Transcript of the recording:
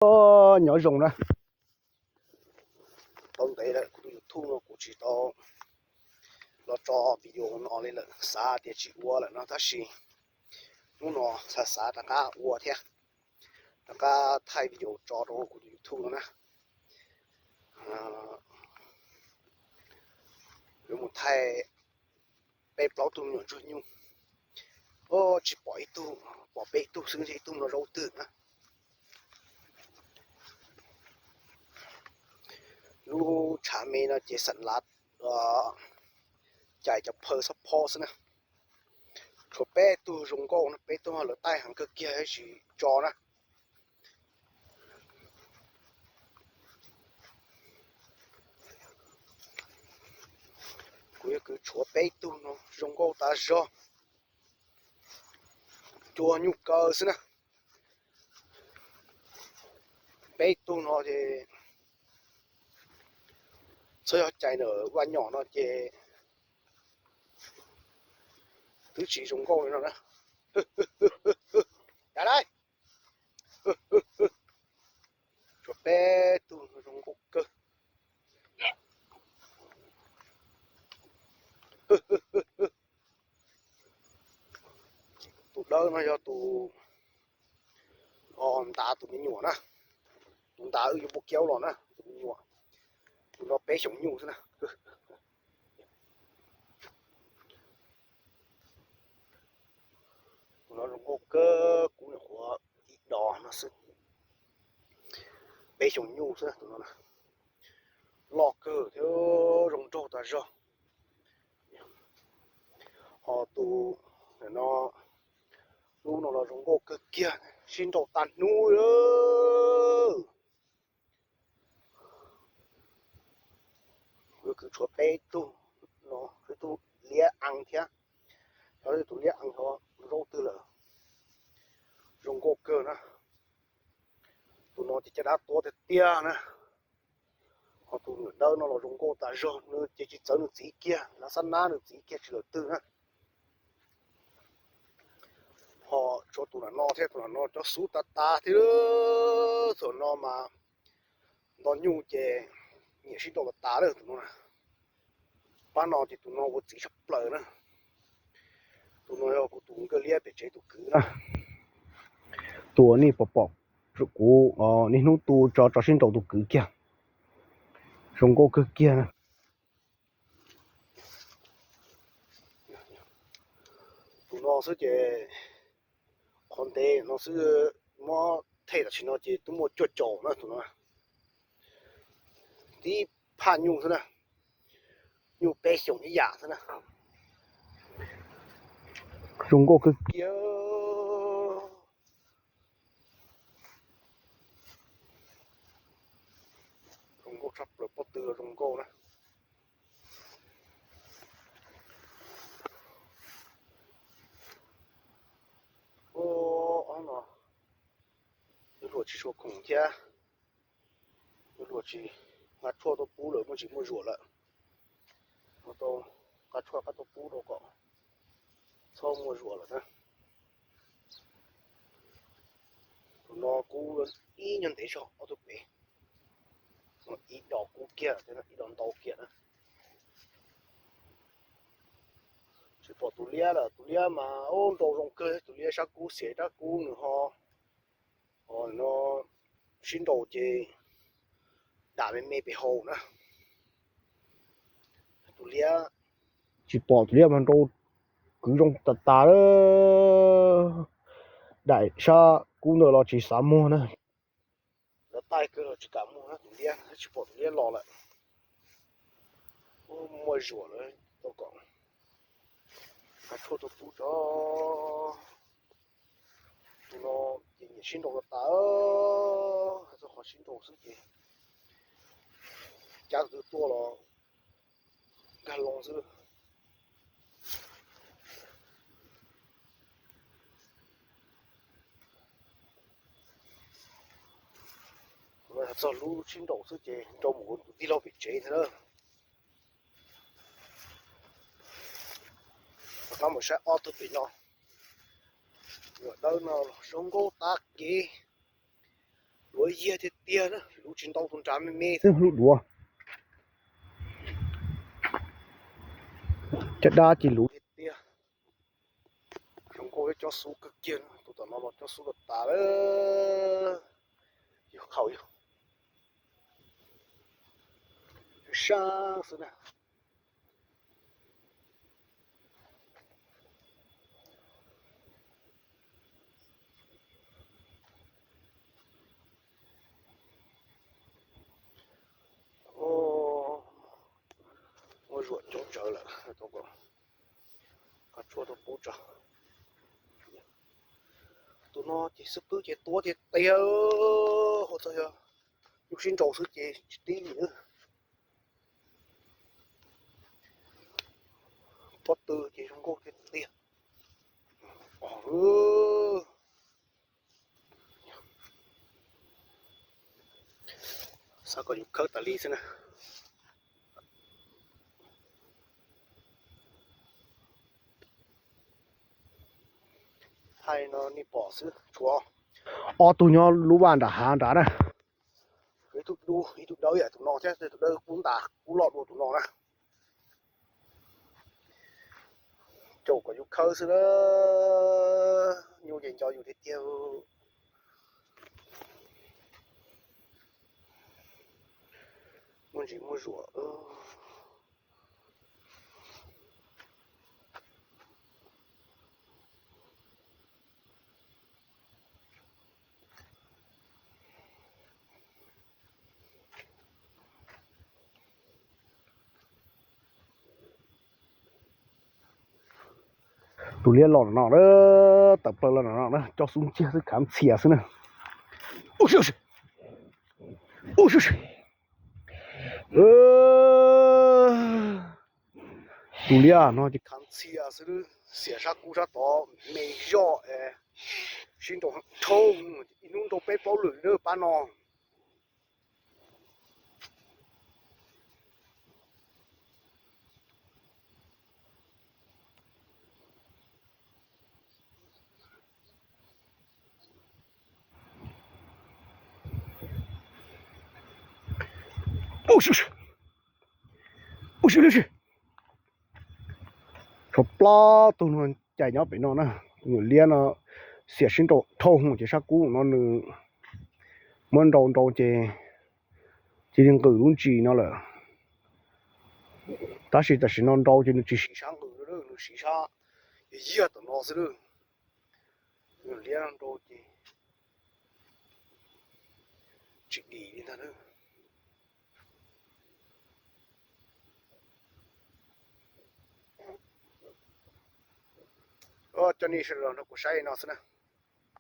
Nyob zoo na, tau ntev lawm kuv tus YouTube no kuv tsis tau los tso video no li lawm, xav tias tsis ua lawm no tab sis hnub no xav xav rov qab ua thiab, rov qab thaij video tso rau kuv tus YouTube no na. Yuav mus thaij peb plaub tug me nyuam ntsuag nyuj. Tsis pom ib tug, pom peb tug xwb, ib tug no zaub twg na. Lub tshav me no ces xam lav cais cov phaw xob phob xwb na. Tshuav peb tug zoo nkauj no, peb tug lawv taij heev kawg kiag tsis tso na. Kuv yuav kwv tshuav peb tug no zoo nkauj tas zog, cua nyuj kaw xwb na. Peb tug no ces txhob yog cais ntawm vaj nyom no ces twb tsis zoo nkauj li no na. Cais lawm. Tshuav peb tug zoo nkauj kawg. Tus dawb no yog tus ntav tus me nyuam na. Tus ntav wb yuav muab kiaub los na, tus me nyuam. Tus no peb xyoos nyuj xwb na. Tus no zoo nkauj kawg, kuv nyuam qhuav ib dos no xwb. Peb xyoos nyuj xwb tus no. Loj kawg thiab zoo nraug tas zog. Ho tus no, lub no los zoo nkauj kawg kiag, sib nraus tag hnub. Kuv yuav kwv tshuav peb tug no, ib tug liab ees thiab, tus liab ees ho zaub twg lawm, zoo nkauj kawg na. Tus no ces caj dab tuab tiag tiag na. Ho tus nyuam dawb no los zoo nkauj tas zog, nws ces tsis txawv nws txiv kiag, lav xab nab nws txiv kiag tsis lawm twg na. Ho tshuav tus no thiab, tus no cov xub tas tas thiab. Thaum no mas nto nyuj ces nyiam sib nraus tas tas lawm tus no. Pab no ces tus no ua txiv tshaj plaws na. Tus no yog kuv tus nkawj liab pem tsev tus kwv na. Tus uas nej pom pom kuv niaj hnub tu tso tso sib nraus tus kwv kiag. Zoo nkauj kawg kiag na. Tus no xwb ces qhov ntev no xwb, muab them tam sim no ces twb muaj cuaj caum na tus no. Tib phaj nyuj xwb na, nyuj peb xyoos ib yam xwb na. Zoo nkauj kawg kiag. Zoo nkauj tshaj plaws, pob tw zoo nkauj na. Ob no, yuav luam tsis tshua khoom thiab, yuav luam tsis, nqa tshuaj tuaj pub lawm muaj tsis muaj zuam lawm. Ua tau nqa tshuaj qab tuaj pub rau kom txhob muaj zuam lawm na. Tus no kub ib nyuag ntev zog ob tug pem, ib dos kub kiag, ib dos ntau kiag na. Tsis pom tus liab lawm, tus liab mas ub nrau zoo kawg, tus liab sab kub xiav sab kub nws ho, ho no sib nraus ces dam me me pem hau na. Tus liab, tsis pom tus liab mas nrau kwv zoo tas tas, dam sab kub ntawd los tsis xav muag na. Lawv taij kawg los tsis kam muag na, tus liab tsis pom tus liab los lawm. Muaj zuam lawm tau kom nqa tshuaj tuaj pub tso. Tus no ces nyiam sib nraus tas tas, hais txog qhov sib nraus xwb ces cab tus twg tuaj los nkag loo xwb. Txog lub sib nraus xwb ces nrau mus ua tus tij laug pem tsev ntag na. Rov qab mus saib ob tug pem no. Nyuam dawb no zoo nkauj tag kev. Duav yiag tiag tiag na, luv tsis ntau, tus nrad me me xwb lub duav. Caj dab ces luv tiag tiag. Zoo nkauj thiab cob xub kawg kiag, tus tom no los cob xub tas tas lawm. Yog qhaum yog sab sab xwb na. Muab zuam coob tsawv lawm, qab tshuaj tuaj pub tso. Tus no ces xub pwg ces tuab tiag tiag, hos txog yog nyuj sib nraus xwb ces tsis tib li. Pob tw ces zoo nkauj tiag tiag. Xav kom yus khawb tas li xwb na. Thaij no nej pom xwb, tshuav ob tug nyob lub vaj nram hav nrad na. Ib tug dub, ib tug dawb yam tus no thiab, tus dawb kub ntas kub loj dua tus no na. Caum kom yus khawb xwb na, nyuj ces nco yus tiag tiag. Muaj ntsis muaj zuam. Tus liab los no, tawm plaws los no, cob xub nciag xwb, khav ntxhias xwb na. Tus liab no ces khav ntxhias xwb, xiam sab kub sab tod me zoj es sib nraus dhau, ib hnub nraus peb plaub lwm pab no. Tshuav plaub tug no cais nyob pem no na. Tus nyuam liab no xiam sib nraus dhau ces sab kub no nws muab nrau nrau ces cia li nqws lub ntsis no lawm. Tab sis tam sim no nrau ces nws tsis siv sab nqws, nws siv sab yog tom no xwb. Nyuam liab no nrau ces tsis dim li ntag. Coj nej sawv daws los nrog kuv saib no xwb na.